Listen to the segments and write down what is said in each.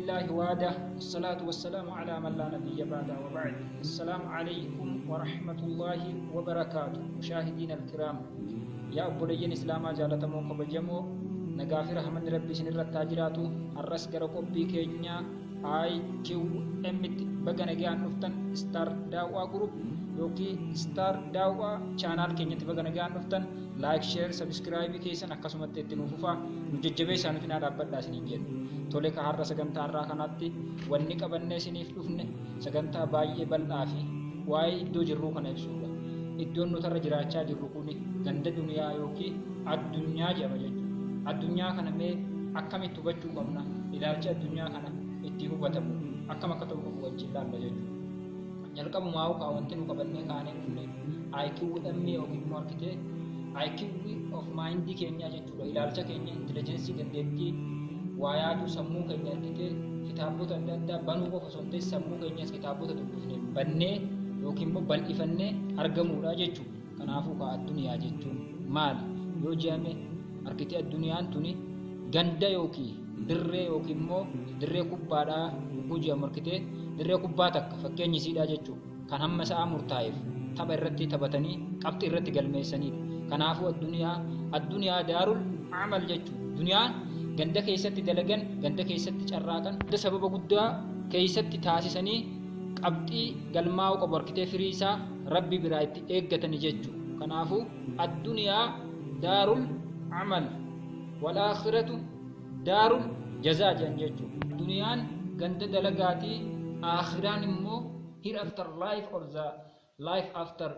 لله وحده، الصلاة والسلام على من لا نبي بعده، وبعد. السلام عليكم ورحمة الله وبركاته. مشاهدين الكرام، yaa obboleeyyan islaamaa jaalatamoo kabajamoo, nagaa fi rahmanni rabbi isin irratti haa jiraatu. Har'as gara qophii keenya IQM tti baga nagaan dhuftan. Star Daawwaa Group yookiin Star Daawwaa channel keenyatti baga nagaan dhuftan. Like, share, subscribe keessan akkasumatti itti nuuf fufaa, nu jajjabeessaa, nu cinaa dhaabbadhaa isiniin jenna. Tole ka, har'a sagantaa har'aa kanatti wanni qabannee isiniif dhufne sagantaa baay'ee bal'aa fi waa'ee iddoo jirruu kana ibsuudha. Iddoon nuti irra jiraachaa jirru kun ganda duniyaa yookiin addunyaa jedhama jechuudha. Addunyaa kana mee akkamitti hubachuu qabna? Ilaalchi addunyaa kana itti hubatamu akkam akka ta'u qabu wajjin laalla jechuudha. Jalqabumaa kaa wanti nu qabannee kaanee dhufne IQM yookiin immoo argitee IQ of mind keenyaa jechuudha. Ilaalcha keenya, intelligence, dandeettii waa yaaduu sammuu keenya argitee kitaabota adda addaa banuu qofa osoo hin ta'in, sammuu keenyas kitaabota dubbifne bannee yookiin immoo bal'ifannee argamuudha jechuudha. Kanaafuu kaa, addunyaa jechuun maali yoo jedhame, argitee addunyaan tuni ganda yookiin dirree yookiin immoo dirree kubbaadhaa yogguu jedhamu, argitee dirree kubbaa takka fakkeenyi isiidhaa jechuudha. Kan hamma sa'a murtaa'eef tapha irratti taphatanii qabxii irratti galmeessanidha. Kanaafuu addunyaa دار العمل jechuudha. Duniyaan ganda keessatti dalagan, ganda keessatti carraaqan, ganda sababa guddaa keessatti taasisanii qabxii galmaa'uu qabu argitee firii isaa rabbi biraa itti eeggatani jechuudha. Kanaafuu الدنيا دار العمل والآخرة دار الجزاء jedhan jechuudha. Duniyaan ganda dalagaatii, aakhiraan immoo here after life or the life after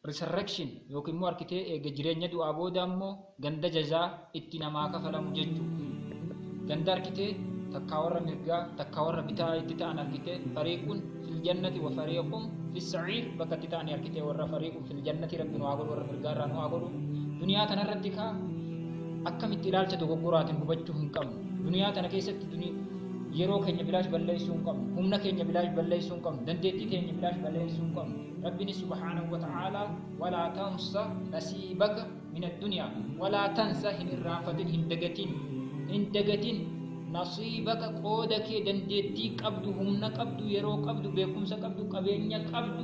resurrection yookiin immoo arkitee eega jireenya du'aa booda immoo ganda jazaa itti namaa kafalamu jechuudha. Ganda arkitee takkaa warra mirgaa, takkaa warra bitaa itti ta'an, arkitee فريق في الجنة وفريق في السعير bakka itti ta'anii, arkitee warra فريق في الجنة rabbi nu haa godhu, warra mirgaa irraa nu haa godhu. Duniyaa tanarratti kaa akkamitti ilaalcha dogoggoraatiin hubachuu hin qabnu. Duniyaa tana keessatti yeroo keenya bilaash balleessuu hin qabnu. Humna keenya bilaash balleessuu hin qabnu. Dandeettii keenya bilaash balleessuu hin qabnu. Rabbiin سبحانه وتعالى ولا تنس نصيبك من الدنيا، ولا تنس hin irraanfatin, hin dagatin, hin dagatin، نصيبك qooda kee, dandeettii qabdu, humna qabdu, yeroo qabdu, beekumsa qabdu, qabeenya qabdu,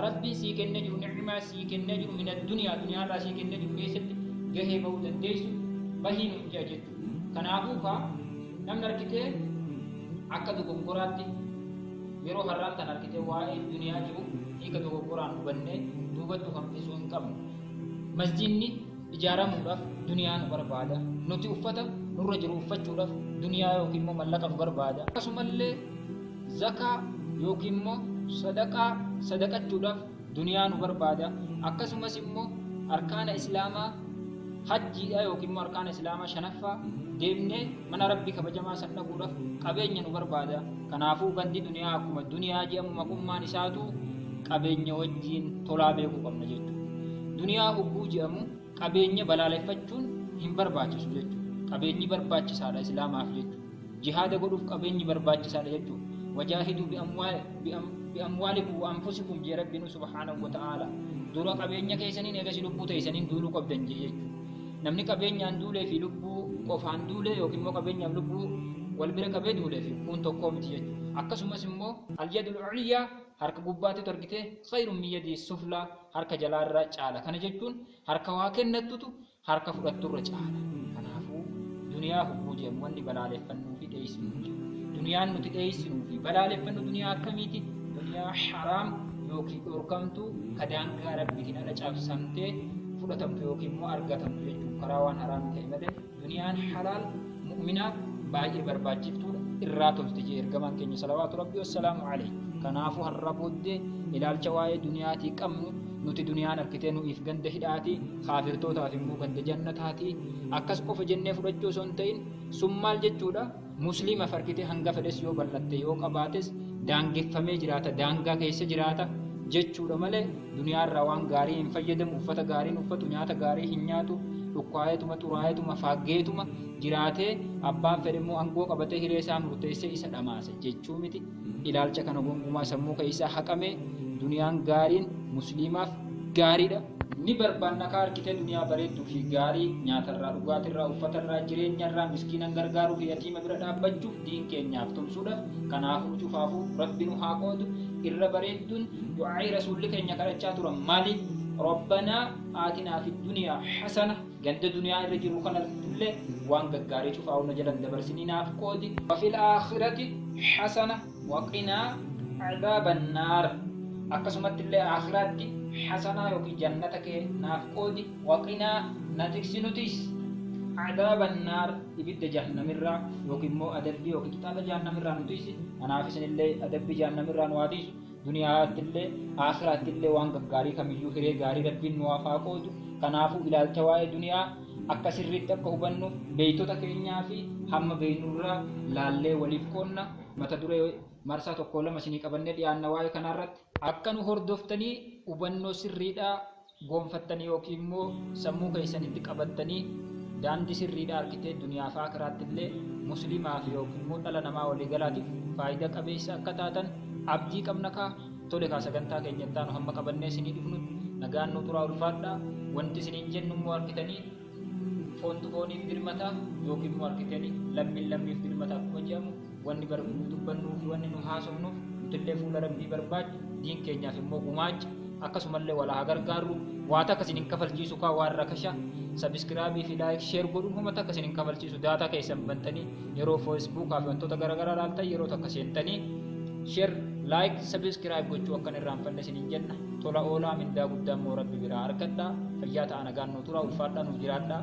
rabbiin sii kennee jiru, ni'maa sii kennee jiru, من الدنيا duniyaarraa sii kennee jiru keessatti gahee bahuu dandeessu bahii nuun jea jechuudha. Kanaafuu kaa, namni argitee akka dogoggoraatti yeroo har'aan tan argitee waa'ee duniyaa jiru hiika dogoggoraan hubannee duubatti hambisuu hin qabnu. Masjidni ijaaramuudhaaf duniyaa nu barbaada. Nuti uffata nurra jiru uffachuudhaaf duniyaa yookiin immoo mallaqa nu barbaada. Akkasumallee zakaa yookiin immoo sadaqaa sadaqachuudhaaf duniyaa nu barbaada. Akkasumas immoo arkaana islaamaa hajjiidha yookiin immoo arkaana islaamaa shanaffaa deemnee mana rabbii kabajamaa san dhaquudhaaf qabeenya nu barbaada. Kanaafuu gandi duniyaa akkuma duniyaa jedhamu maqummaan isaatu qabeenya wajjiin tolaa beekuu qabna jechuudha. Duniyaa hogguu jedhamu qabeenya balaaleffachuun hin barbaachisu jechuudha. Qabeenyi barbaachisaadha islaamaaf jechuudha. Jihaada godhuuf qabeenyi barbaachisaadha jechuudha. وجاهدوا بأموالكم وأنفسكم jee rabbiin سبحانه وتعالى. Dura qabeenya keessaniin, eegasi lubbuu teessaniin duuluu qabdan jee jechuudha. Namni qabeenyaan duulee fi lubbuu qofaan duulee yookiin immoo qabeenyaaf lubbuu wal bira qabee duulee fi kun tokkoo miti jechuudha. Akkasumas immoo اليد العليا harka gubbaatti argite خير من اليد السفلى harka jalaarra caala. Kana jechuun harka waa kennattutu harka fudhatturra caala. Kanaafuu duniyaa hogguu jennu wanni balaaleffannuu fi dheessinuu jiru. Duniyaan nuti dheessinuu fi balaaleffannu duniyaa akkamiiti? Duniyaa haraam yookiin dhorkamtuu, ka daangaa rabbiitiin ala cabsamtee fudhatamtu yookiin immoo argatamtu jechuudha. Karaa waan haraam ta'e malee duniyaan halaal mu'minaaf baay'ee barbaachiftuudha, irraa tolti jee ergamaan keenya صلوات ربي والسلام عليه. Kanaafuu har'a booddee ilaalcha waa'ee duniyaatii qabnu, nuti duniyaan harkitee nu'iif ganda hidhaatii, kaafirtootaaf immoo ganda jannataatii akkas qofa jennee fudhachuu osoo hin ta'in, sun maal jechuudha? Musliimaaf harkitee hanga fedhes yoo bal'atte, yoo qabaates, daangeffamee jiraata, daangaa keessa jiraata jechuudha malee duniyaarraa waan gaarii hin fayyadamu, uffata gaarii hin uffatu, nyaata gaarii hin nyaatu, dhukkaa'eetuma, xuraa'eetuma, faaggeetuma jiraatee, abbaan fedhe immoo aangoo qabatee hiree isaa murteessee isa dhamaasa jechuu miti. Ilaalcha kana gonkumaa sammuu keessaa haqame. Duniyaan gaariin musliimaaf gaariidha. Ni barbaanna kaa arkitee duniyaa bareedduu fi gaarii nyaatarraa, dhugaatirraa, uffatarraa, jireenyarraa, miskiinan gargaaruu fi yatiima bira dhaabbachuuf, diin keenyaaf tumsuudhaf. Kanaafuu nu cufaafuu Rabbi nu haa qoodu. Irra bareedduun du'aa'ii Rasuulli keenya kadhachaa turan maali? Rabbanaa aatinaa fid duniyaa hasana, ganda duniyaa irra jirru kanattillee waan gaggaarii cufaa'uu na jalan dabarsinii naaf qoodi. Wa fil aakhirati hasana waqinaa adaaban naar, akkasumatti illee aakhiraatti hasanaa yookiin jannata kee naaf qoodi, waqinaa na tiksi nutis, adaaban naar ibidda jahannamirraa yookiin immoo adabbii yookiin qixaaxa jahannamirraa nu tiksi. Kanaaf isinillee adabbii jahannamirraa nu haa tiisu, duniyaatti illee aakhiraatti illee waan gaggaarii kamiyyuu hiree gaarii Rabbiin nu haa qoodu. Kanaafuu ilaalcha waa'ee duniyaa akka sirriitti akka hubannuuf beeytota keenyaa fi hamma beeynurraa laallee waliif qoonna. Mata duree marsaa tokko lama isinii qabannee dhiyaanna waa'ee kanaarratti. Akka nu hordoftanii hubannoo sirriidhaa goonfattanii yookiin immoo sammuu keessanitti qabattanii daandii sirriidhaa arkitee duniyaa fi aakhiraatti illee muslimaaf yookiin immoo dhala namaa waliigalaatiif faayidaa qabeessa akka taatan abdii qabna kaa. Tole kaa, sagantaa keenya itti aanu hamma qabannee isinii dhufnutti nagaan nu turaa, ulfaadhaa. Wanti isiniin jennu immoo arkitanii foontu fooniif dirmata yookiin immoo arkitanii lammiin lammiif dirmata akkuma jedhamu, wanni bar nu dubbannuu fi wanni nu haasofnuuf nutillee fuula Rabbii barbaacha, diin keenyaaf immoo gumaacha, akkasumallee wal haa gargaarru. Waa takka isin hin kafalchiisu kaa, waan rakasha subscribe fi like share godhuun homa takka isin hin kafalchiisu. Daataa keessan bantanii yeroo Facebookaa fi wantoota garaagaraa laaltan yeroo takka seentanii share, like, subscribe gochuu akkan irraanfanne isiniin jenna. Tola oolaa, mindaa guddaa immoo Rabbi biraa argadha. Fayyaa ta'a, nagaan nu tura, ulfaadhaa, nuuf jiraadha.